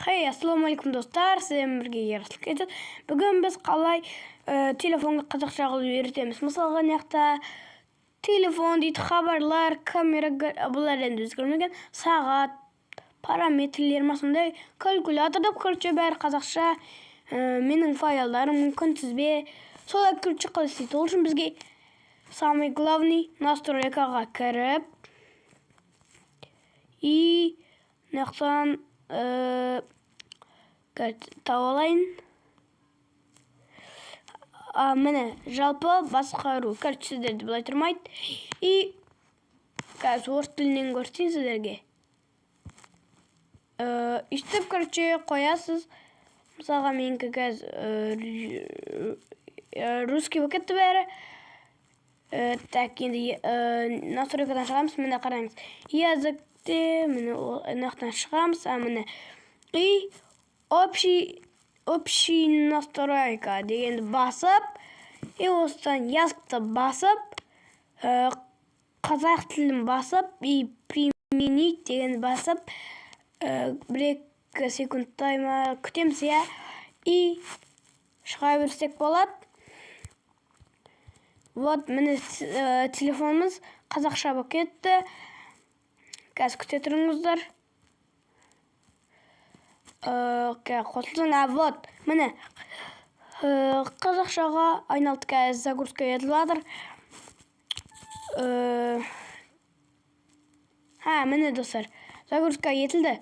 Хей, ассалаумағалейкум, достар! Сіздермен бірге Ерасыл Кейзет. Бүгін біз қалай телефонды қазақша қылып үйретеміз. Мысалға, мына жақта телефон дейді, хабарлар, камера, бұлар енді өзгермеген, сағат, параметрлер ма сондай, калькулятор деп, короче, бәрі қазақша, менің файлдарым, күнтізбе, солай, короче, қалай істейді. Ол үшін бізге самый главный настройкаға кіріп и мына жақтан тауып алайын. А, міне, жалпы басқару. Короче, сіздерде былай тұрмайды. И қазір орыс тілінен көрсетейін сіздерге. Өйстіп, короче, қоясыз. Мысалға, менікі қазір русский болып кетті бәрі. Так, енді настройкадан шығамыз. Міне, қараңыз, языкте, міне, мына жақтан шығамыз. А, міне, и общий настройка дегенді басып, и осыдан языкты басып, қазақ тілін басып, и применить дегенді басып, 1-2 секундтай ма күтеміз, иә, и шыға берсек болады. Вот, міне, телефонымыз қазақша болып кетті. Қазір күте тұрыңыздар. Қосылсын. А, вот, міне, қазақшаға айналды. Қазір загрузка етіліп жатыр. Ха, міне, достар, загрузка етілді.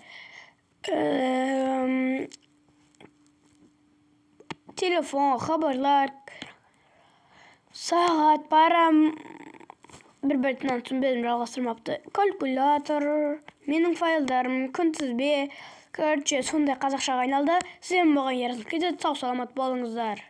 Телефон, хабарлар, сағат, парам, бір бетінен түсінбедім, жалғастырмапты, калькулятор, менің файлдарым, күнтізбе, короче, сондай қазақшаға айналды. Сіздермен болған Ерасыл Кейзет. Сау саламат болыңыздар.